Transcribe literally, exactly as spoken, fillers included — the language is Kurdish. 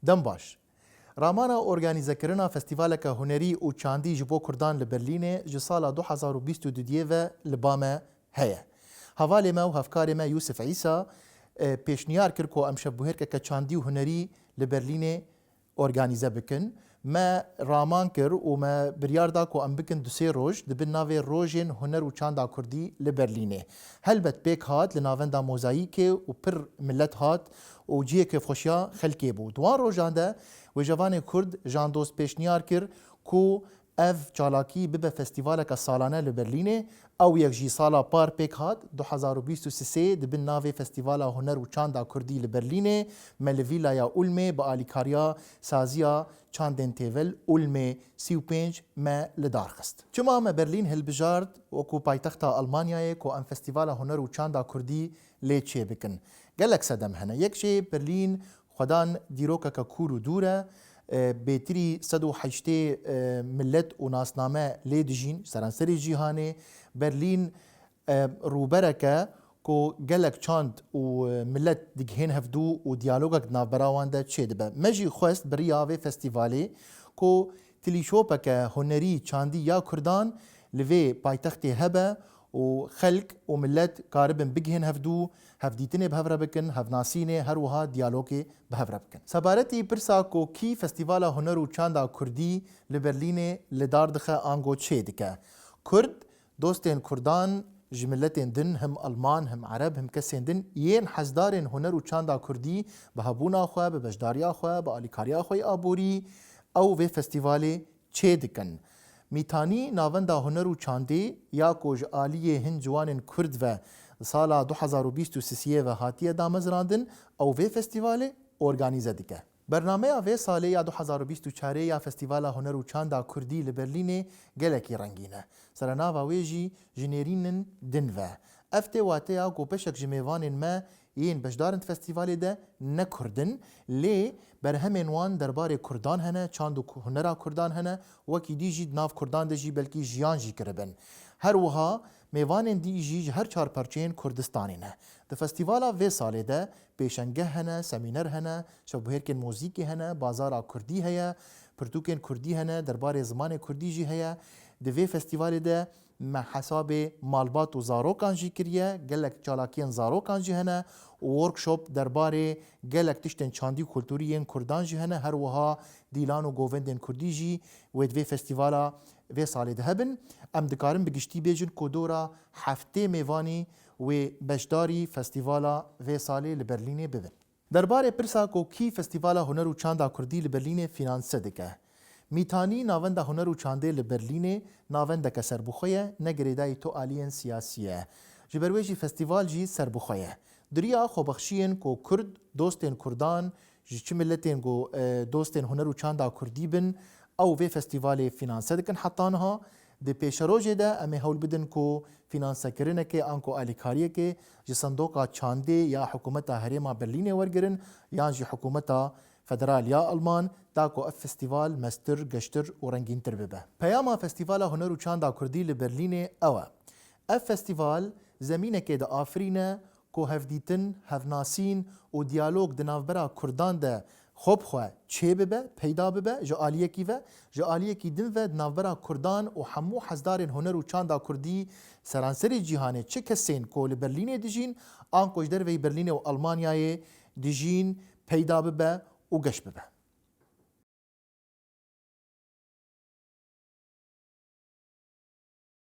Dem baş. Ramana organîzekirina festîvaleke hunerî û çandî ji bo Kurdan li Berlînê ji sala du hezar û bîst û duyê ve li ba me heye. Hevalê me û hevkarê me Yûsif Îsa, e, pêşniyar kir ku em şevbûhêrkeke çandî û hunerî li Berlînê organîze bikin. Me raman kir û me biryar da ku em bikin du sê roj di bin navê Rojên Huner û Çanda Kurdî li Berlînê. Helbet pêk hat li navenda mozayîkê û pir milet hat û cihê kêfxweşiya xelkê bû. Di wan rojan de wêjevanê Kurd Jandoz pêşniyar kir ku ev çalakî bibe festîvaleke salane li Berlînê. Ew yek jî sala par pêk hat, du hezar û bîst û sê, di bin navê Festîvala Huner û Çanda Kurdî li Berlînê, me li Vîlaya Ulmê bi alîkariya Saziya Çandên Têvil Ulmê sî û pênc me li dar xist. Çima me Berlîn hilbijart wekû paytexta Almanyayê ku em Festîvala Huner û Çanda Kurdî lê çêbikin? Gelek sedem hene. Yek jê Berlîn xwedan dîrokeke kûr û dûr e. E, bêtirî sed û heştê, e, milet û nasname lê dijîn, seranserê cîhanê. Berlîn, e, rûbereke ku gelek çand û, e, milet digihên hevdû û diyalogek di navbera wan de çêdibe. Me jî xwest bi riya vê festîvalê ku tilîşopeke hunerî çandî ya Kurdan li vê paytextê hebe û xelk û milet karibin bigihên hevdû, hevdîtinê bi hev re bikin, hevnasînê, her wiha diyalogê bi hev re bikin. Sebaretî pirsa ku kî Festîvala Huner û Çanda Kurdî li Berlînê li dar dixe ango çê dike? Kurd, dostên Kurdan ji miletên din, him Alman, him Ereb, him kesên din, yên hezdarên huner û çanda Kurdî bi hebûna xwe, bi beşdariya xwe, bi alîkariya xwe yê aborî, ew vê festîvalê çê dikin. Mîtanî Navenda Huner û Çandê ya ku ji aliyê hin ciwanên Kurd ve sala du hezar û bîst û sisiyê ve hatiye damezrandin, ew vê festîvalê organîze dike. Bernameya vê salê ya du hezar û bîst û çarê ya Festîvala Huner û Çanda Kurdî li Berlînê gelekî rengîn e. Serenava wê jî ji nêrînên din ve. Ev tê wateya ku beşek ji mêvanên me yên beşdar in di festîvalê de ne Kurd in, lê berhemên wan derbarê Kurdan hene, çand û ku-, hunera Kurdan hene, wekî dî jî di nav Kurdan de jî belkî jiyan jî kiribin. Her wiha mêvanên dî jî ji her çar perçeyên Kurdistanê ne. Di festîvala vê salê de pêşengeh hene, semîner hene, şevbihêrkên muzîkê hene, bazara Kurdî heye, pirtûkên Kurdî hene, derbarê zimanê Kurdî jî heye. Di vê festîvalê de me hesabê malbat û zarokan jî kiriye, gelek çalakiyên zarokan jî hene û workshop derbarê gelek tiştên çandî û kulturî yên Kurdan jî hene, her wiha dîlan û govendên Kurdî jî wê di vê festîvala vê salê de hebin. Em dikarin bi giştî bêjin ku dora heftê mêvanî wê beşdarî festîvala vê salê li Berlînê bibin. Derbarê pirsa ku kî Festîvala Huner û Çanda Kurdî li Berlînê fînanse dike? Mîtanî Navenda Huner û Çandê li Berlînê navendeke serbixwe ye, ne girêdayî tu aliyên siyasî ye. Ji ber wê jî festîval jî serbixwe ye. Di riya xwebexşiyên ku Kurd, dostên Kurdan, ji çi miletên ku, e, dostên huner û çanda Kurdî bin, ew vê festîvalê fînanse dikin heta niha. Di pêşerojê de em ê hewl bidin ku fînansekirinekê anku alîkariyekê ji sindoqa çandê ya hikûmeta herêma Berlînê wergirin yan jî hikûmeta federal ya Alman, da ku ev festîval mestir, geştir û rengîntir bibe. Peyama Festîvala Huner û Çanda Kurdî li Berlînê ew e. Ev festîval zemînekê diafirîne ku hevdîtin, hevnasîn û diyalog di navbera Kurdan de xwe bi xwe çê bibe, peyda bibe ji aliyekî ve, ji aliyekî din ve di navbera Kurdan û hemû hezdarên huner û çanda Kurdî seranserê cîhanê çi kesên ku li Berlînê dijîn, an ku ji derveyî Berlînê û Almanyayê dijîn, peyda bibe û geş bibe.